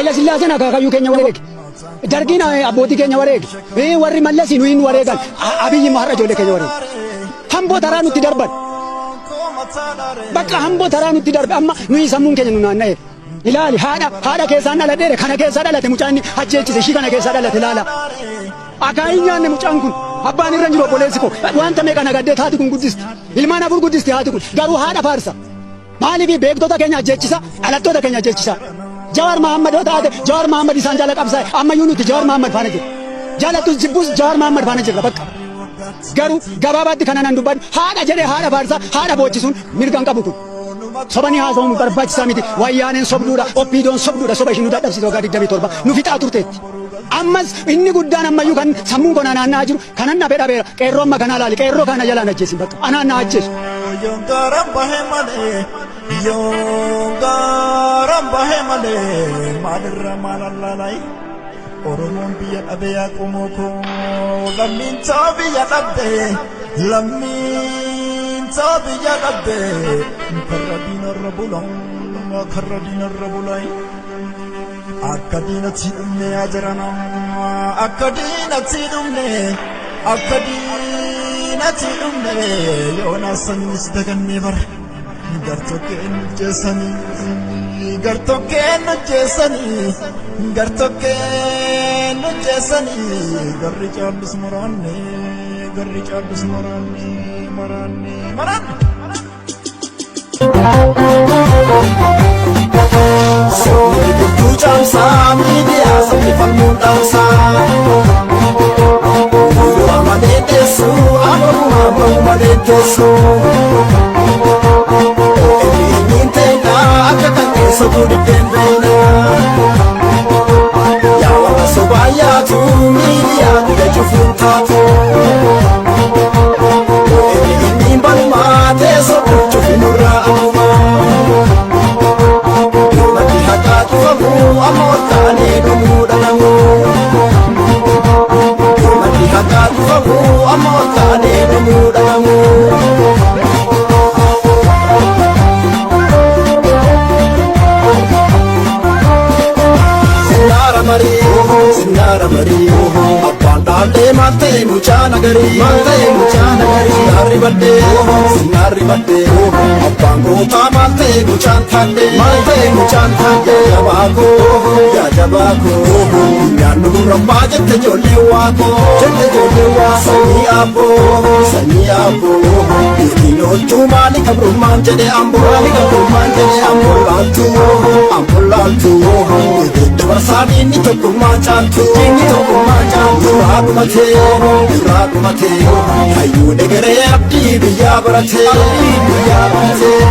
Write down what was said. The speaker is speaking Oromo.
Haayila Sillaaseen akaakayyuu keenya wareege. Dargiin abbootii keenya wareege. Warri Mallasi nuyi nu wareegan. Abiyyi immoo har'a ijoollee keenya wareege. Hamboo taraa nutti darban. Bakka hamboo taraa nutti darbe amma nuyi sammuun keenya nu naanna'eera. Ilaali haadha haadha keessaan dhaladheere kana keessaa dhalate mucaan inni ajjeechise ishii kana keessaa dhalate ilaala. Akaayii nyaanne mucaan kun abbaan irra hin jiru obboleessi koo wanta meeqa nagaddee haati kun guddisti. Ilmaan afur guddisti haati kun garuu haadha faarsa. Maaliif beektota keenya ajjeechisa dhalattoota keenya ajjeechisa. Jawaar Mahammad yoo taate Jawaar Mahammad isaan jala qabsaa'e ammayyuu nuti Jawaar Mahammad faana jirra. Jaalattus jibbus Jawaar Mahammad faana jirra bakka. Garuu gabaabaatti kana nan dubbadhu haadha jedhee haadha faarsaa haadha boochisuun mirga hin qabu kun. Sobanii haasa'uun barbaachisaa miti. Wayyaaneen sobduudha, OPDOn sobduudha, soba ishiin nu dadhabsiise waggaa 27 nu fixaa turteetti. Ammas inni guddaan ammayyuu kan sammuun koo naanna'aa jiru kanan dhabe dhabeera. Qeerroo amma kanaa laali, qeerroo kana jalaan ajjeesin bakka. Anaan na ajjeesu. Yoon gaaraan bahe malee, yoon gaaraan bahe malee, maalirra maal allaalaayi? Oromoon biyya dhabe yaa qomoo koo, lammiin too biyya dhabde, lammiin too biyya dhabde, karra diinarra bulaa, karra diinarra bulaa. Akka diinatti dhumne yaa jirana, akka diinatti dhumne, akka diinatti dhumne, yoona sanyis dagannee bara. Gartokkeen hojjeessanii, gartokkeen hojjeessanii, gartokkeen hojjeessanii, garri caalus muraanne, garri caalus muraanne, muraanne, muraanne. Sabni gidduu caamsaa miidiyaa sabni falmuun dhaamsaa. Yoo amma deetteessu amma amma deetteessu. Inni teenya akka kan keessattuu diddeen beena. Yaa warra sobaa yaatu miidiyaa biyya cufuun taatu. Inni banumaa teessoo bulchuuf nurraa amuma. Maddi haqaa cufamu amma ol kaanee dhumuu dhalamu. Maddi haqaa cufamu amma ol kaanee dhumuu dhalamu. Sinnaara marii, sinnaara marii, abbaan dhaallee maal ta'e mucaa nagarii, maal ta'e mucaa nagarii, sinnaarri baddee, sinnaarri baddee, abbaan gootaa maal ta'e mucaan taaddee, maal ta'e mucaan taaddee, jabaa koo, yaa jabaa koo, nyaannu gurrabbaa jette ijoollee waa koo, jette ijoollee waa, sanyii abboo, sanyii abboo, ittiin oolchuu maali qabrummaan jedhe amboo, maali qabrummaan jedhe amboo, laaltuu, amboo laaltuu, dabarsaa diinni tokkummaa caaltu, diinni tokkummaa caaltu, duraa dhumatee, duraa dhumatee, hayyuu degeree abdii biyyaa baratee, abdii biyyaa baratee.